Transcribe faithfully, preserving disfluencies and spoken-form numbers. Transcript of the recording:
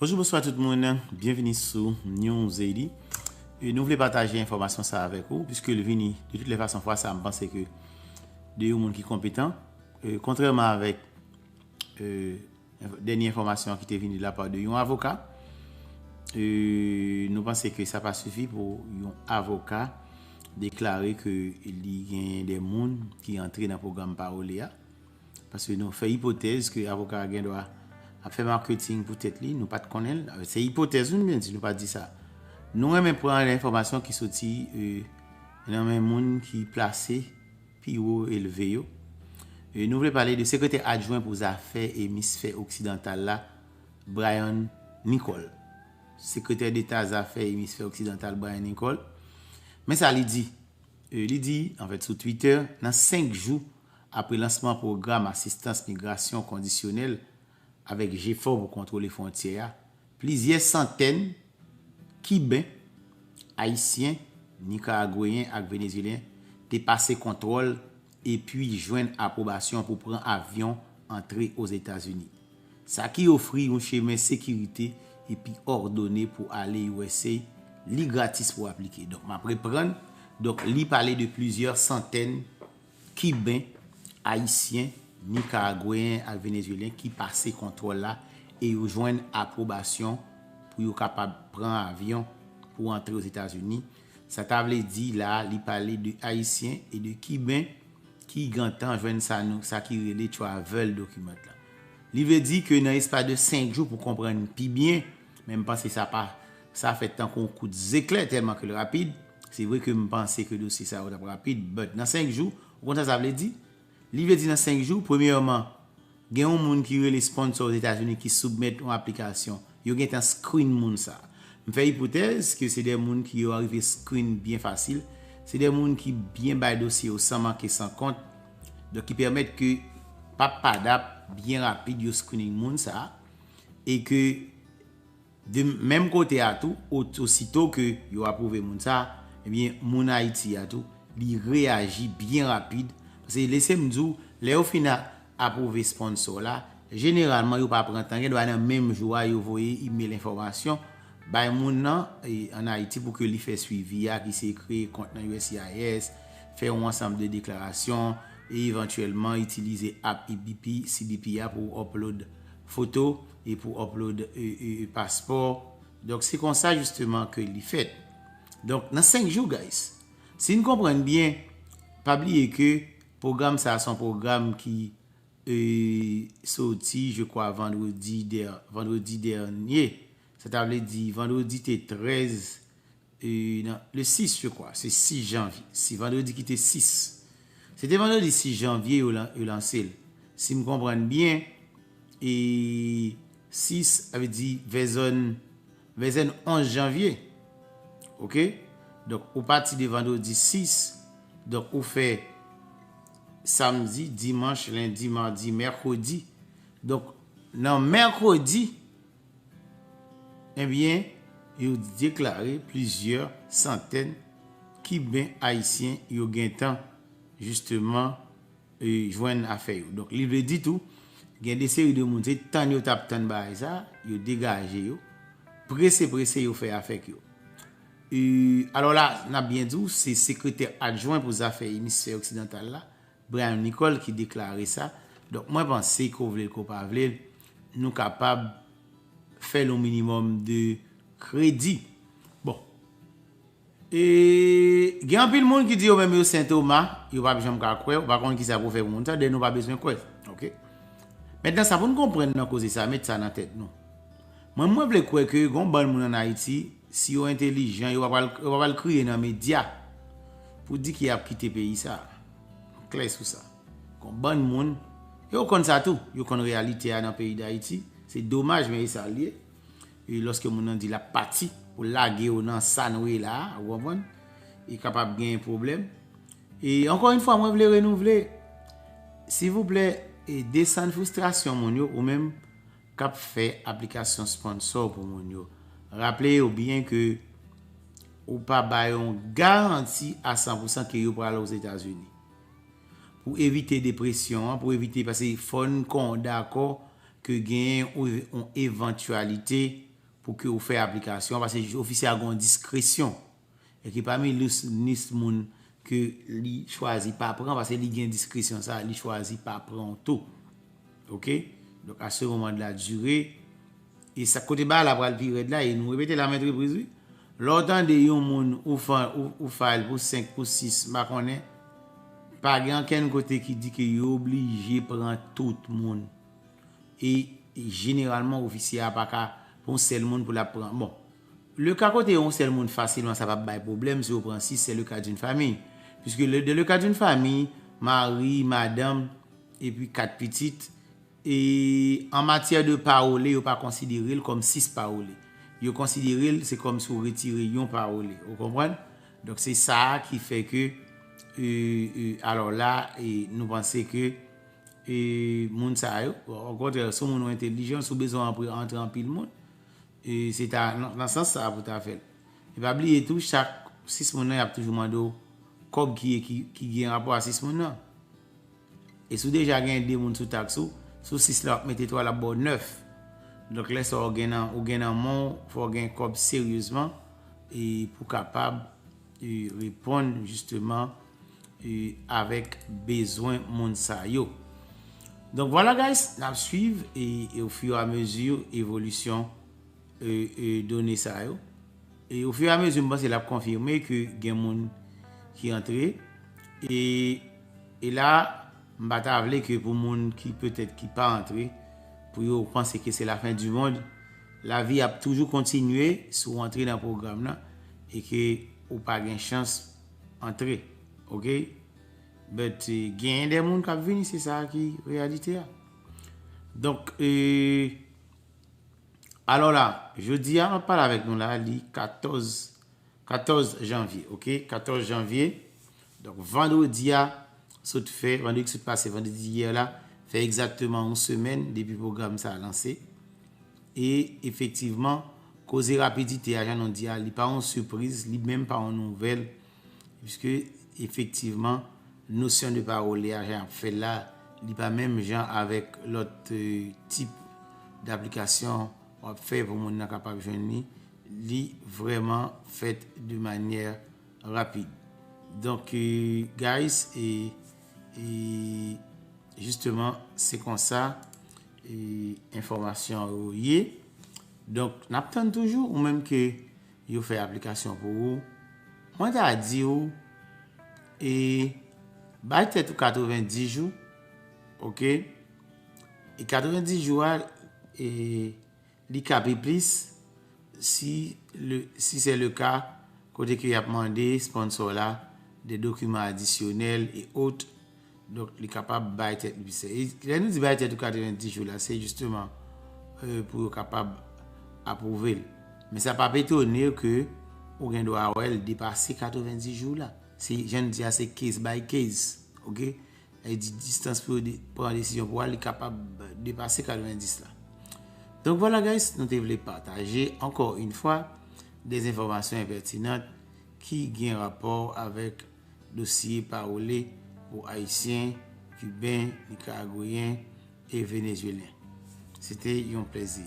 Bonjou, bonswa tout moun. Byenvini sou News Haiti. E nou vle pataje enfòmasyon sa avèk ou, piske l vini de tout lè fason fwa sa, m panse ke de yon moun ki konpetan. E, kontrèman avèk e, dènye enfòmasyon ki te vini de la pa de yon avoka, e, nou panse ke sa pa sifi pou yon avoka deklare ke li genyen de moun ki antre nan pwogram Parole a. Paske nou fè ipotèz ke avoka a gen dwa ap fè maketing pou tèt li, nou pa t konnen l. Se ipotèz, nou byen di, nou pa di sa. Nou renmen pran enfòmasyon ki soti e, nan men moun ki plase pi wo elve yo. E nou vle pale de sekretè adjwen pou zafè emisfè oksidantal la, Brian Nicole. Sekretè Deta zafè emisfè oksidantal, Brian Nicole. Men sa li di. E li di, anfèt, sou Twitter, nan senk jou apre lansman pwogram asistans migrasyon kondisyonèl avèk jefò pou kontwole fwontyè a, plizyè santèn Kiben, Ayisyen, Nikaragweyen ak Venezyelyen te pase kontwòl epi jwenn apwobasyon pou pran avyon antre Ozetazini. Sa ki ofri yon chemen sekirite epi òdone pou ale U S A, li gratis pou aplike. Donk, m ap reprann. Donk, li pale de plizyè santèn Kiben, Ayisyen, Nikaragweyen ak Venezyelyen ki pase kontwòl la e yo jwenn apwobasyon pou yo kapab pran avyon pou antre Ozetazini. Sa ta vle di la, li pale de Ayisyen e de Kiben ki gentan jwenn sa nou, sa ki rele travel document la. Li vle di ke nan espas de senk jou pou konprann pi byen, men m panse sa pa, sa fèt tankou yon kout zeklè tèlman ke l rapid. Se vre ke m panse ke dosye sa yo t ap rapid, but nan senk jou, ou konn sa sa vle di? Li vle di nan senk jou, premyèman, gen yon moun ki rele sponsor Ozetazini ki soumèt yon aplikasyon. Yo gentan screen moun sa. M fè ipotèz ke se de moun ki yo arive screen byen fasil. Se de moun ki byen bay dosye yo san manke, san kont. Donk, ki pèmèt ke p ap padap byen rapid yo screening moun sa. E ke de menm kote a tou, o-, osito ke yo apwouve moun sa, ebyen, moun Ayiti a tou, li reyaji byen rapid. Paske lese m di w, lè yo fin a-, apwouve sponsor la, jeneralman, yo pa pran tan. Gen dwa nan menm jou a, yo voye email enfòmasyon bay moun nan, e, ann Ayiti pou ke li fè swivi a, ki se kreye kont nan U S C I S, fè yon ansanm de deklarasyon, e evantyèlman itilize app E B P, C B P a pou upload foto e pou upload, e, e, e, paspò. Donk, se konsa jisteman ke li fèt. Donk, nan senk jou, guys, si n konprann byen, pa bliye ke pwogram sa a se yon pwogram ki, e, soti, je crois, vandredi dè-, vandredi dènye. Sa ta vle di, vandredi te trèz, e, nan, le sis, je crois, se sis janvye. Si vandredi ki te sis. Se te vandredi sis janvye yo lan-, yo lanse l. Si m konprann byen, e sis, sa vle di vèzòn, vèzòn onz janvye. Oke? Donk, ou pati de vandredi sis, donk, ou fè samdi, dimanch, lendi, madi, mèkredi. Donk, nan mèkredi, ebyen, yo deklare plizyè santèn Kiben Ayisyen yo gentan, jisteman, e, jwenn afè yo. Donk, li vle di tou, gen de seri de moun, se tann yo t ap tann bagay sa, yo degaje yo, prese, prese, yo fè afè k yo. E, alò la, n ap byen di w, se sekretè adjwen pou zafè emisfè oksidantal la, Brian Nicole, ki deklare sa. Donk, mwen panse, ke w vle l, ke w pa vle l, nou kapab fè l yon minimòm de kredi. Bon. E gen anpil moun ki di yo menm yo Sen Toma, yo p ap janm ka kwè, ou pa konn kisa pou w fè pou moun sa, dè nou pa bezwen kwè. Oke? Mentnan, sa pou n konprann nan koze sa, met sa nan tèt nou. Mwen, mwen vle kwè ke gon bann moun ann Ayiti, si yo entelijan, yo pa pral, yo pa pral kriye nan medya pou di ke y ap kite peyi sa. Klè sou sa. Gon bann moun, yo konn sa tou, yo konn reyalite a nan peyi Dayiti. Se domaj, men e sa l ye. E lòske moun nan di l ap pati pou lage yo nan sa nou ye la a, ou konprann? E kapab gen pwoblèm. E ankò yon fwa, mwen vle renouvle, silvouplè, e desann fristrasyon moun yo, ou menm k ap fè aplikasyon sponsor pou moun yo. Raple yo byen ke ou pa ba yo yon garanti a san pou san ke yo pral Ozetazini. Pou evite depresyon an, pou evite, paske fò n kon dakò ke genyen yon, yon evantyalite pou ke ou fè aplikasyon, paske ofisye a gen diskresyon. E ki pami lis, lis moun ke li chwazi pa pran, paske li gen diskresyon sa, li chwazi pa pran w tou. Oke? Donk, à ce moment de la durée, e sa kote bagay la pral pi rèd la, e nou repete la menm repriz, wi. Lè w tande yon moun ou, fa, ou, ou file pou senk, pou sis, m pa konnen, pa gen ankenn kote ki di ke yo oblije pran tout moun. E jeneralman, ofisye a pa ka pou yon sèl moun pou l ap pran. Bon, le ka kote yon sèl moun fasilman sa p ap bay pwoblèm si yo pran sis, c'est le cas d'une famille. Puisque le, dans le cas d'une famille, mari, madanm, epi kat pitit, e an matyè de parole, yo pa konsidere l kòm sis parole. Yo konsidere l, se kòm si w retire yon parole. Ou konprann? Donk, se sa a ki fè ke, e, e, alò la, e, nou panse ke e moun sa yo, okontrè, si w moun ou entelijan, si w bezwen antre, antre anpil moun, e se ta, nan, nan sans sa pou ta fè l. E pa bliye tou, chak sis moun nan, y ap toujou mande w kòb ki, ki, ki gen rapò a sis moun nan. E si w deja gen de moun sou taks ou, sou sis la, w ap mete twa, l ap ba w nèf. Donk, lè sa w gen nan, ou gen nan men w, fò w gen kòb seryezman, e pou kapab, e reponn jisteman, e avèk bezwen moun sa yo. Donk, vwala, guys, n ap swiv e, e au fur et à mesure evolisyon, e, e done sa yo. E au fur et à mesure, m panse l ap konfime ke gen moun ki antre. E, e la, m pa ta vle ke pou moun ki petèt ki pa antre, pou yo panse ke se la fen di mond. Lavi ap toujou kontinye si w antre nan pwogram nan e ke ou pa gen chans antre. Oke? But, e, genyen de moun k ap vini, se sa ki reyalite a. Donk, e, alò la, jodi a, m ap pale avèk nou la, li katòz, katòz janvye, oke? Katòz janvye. Donk, vandredi a, sot fè, vandredi ki sot pase, vandredi yè la, fè egzakteman yon semèn depi pwogram sa a lanse. E efektivman, koze rapidite a, jan nou di a, li pa yon sipriz, li menm pa yon nouvèl, piske efektivman, nosyon de parole a, jan y ap fè l la, li pa menm jan avèk lòt, e, tip daplikasyon w ap fè pou moun nan kapab jwenn li. Li vrèman fèt de manyè rapid. Donk, e, guys, e, e jisteman, se konsa, e, enfòmasyon yo ye. Donk, n ap tann toujou, ou menm ke yo fè aplikasyon pou ou. Mwen ta di w, e, bay tèt ou katrevenndis jou, oke? E katrevenndis jou a, e, li ka pi plis si, le, si se le ka, kote ke y ap mande sponsor la de dokiman adisyonèl e ot. Donk, li kapab bay tèt li plis. E lè nou di bay tèt ou katrevenndis jou la, se jisteman, e, pou yo kapab apwouve l. Men sa p ap etone ke ou gen dwa wè l depase katrevenndis jou la. Se, jan n di a, se case by case, oke? E di distans pou yo de, pran desizyon pou al, li kapab depase katrevenndis la. Donk, vwala, guys, nou te vle pataje, ankò yon fwa, de enfòmasyon pètinan ki gen rapò avèk dosye pawole pou Ayisyen, Kiben, Nikaragweyen e Venezuelyen. Se te yon plezi.